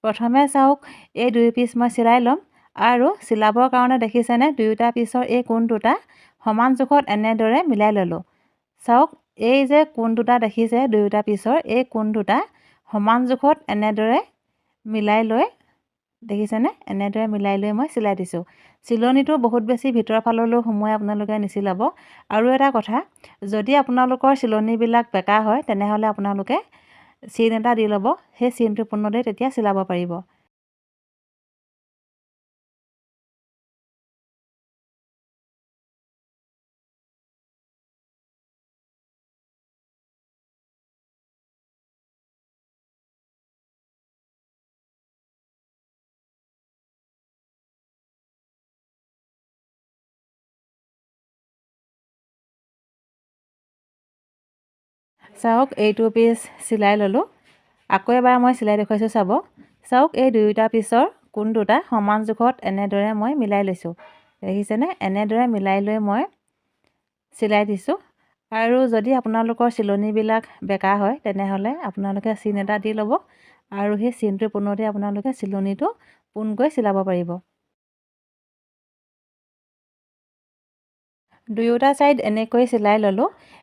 প্ৰথমে চাওক, এই দুই পিচ মই চিলাই ল'ম। আৰু চিলাবৰ কাৰণে দেখিছেনে, দুয়োটা পিচৰ এই কোণ দুটা সমান জোখত এনেদৰে মিলাই ল'লোঁ। চাওক, এই যে কোণ দুটা দেখিছে, দুয়োটা পিচৰ এই কোণ দুটা সমান জোখত এনেদৰে মিলাই লৈ, দেখিছেনে, এনেদৰে মিলাই লৈ মই চিলাই দিছোঁ। চিলনিটো বহুত বেছি ভিতৰৰ ফাললৈ সুমুৱাই আপোনালোকে নিচিলাব। আৰু এটা কথা, যদি আপোনালোকৰ চিলনিবিলাক বেঁকা হয়, তেনেহ'লে আপোনালোকে চিন এটা দি ল'ব। সেই চিনটো পোনতে তেতিয়া চিলাব পাৰিব। চাওক, এইটো পিচ চিলাই ল'লোঁ। আকৌ এবাৰ মই চিলাই দেখুৱাইছোঁ, চাব। চাওক, এই দুয়োটা পিচৰ কোণ দুটা সমান জোখত এনেদৰে মই মিলাই লৈছোঁ, দেখিছেনে? এনেদৰে মিলাই লৈ মই চিলাই দিছোঁ। আৰু যদি আপোনালোকৰ চিলনিবিলাক বেঁকা হয়, তেনেহ'লে আপোনালোকে চিন এটা দি ল'ব আৰু সেই চিনটোৰ পোনতে আপোনালোকে চিলনিটো পোনকৈ চিলাব পাৰিব। দুয়োটা ছাইড এনেকৈ চিলাই ল'লোঁ।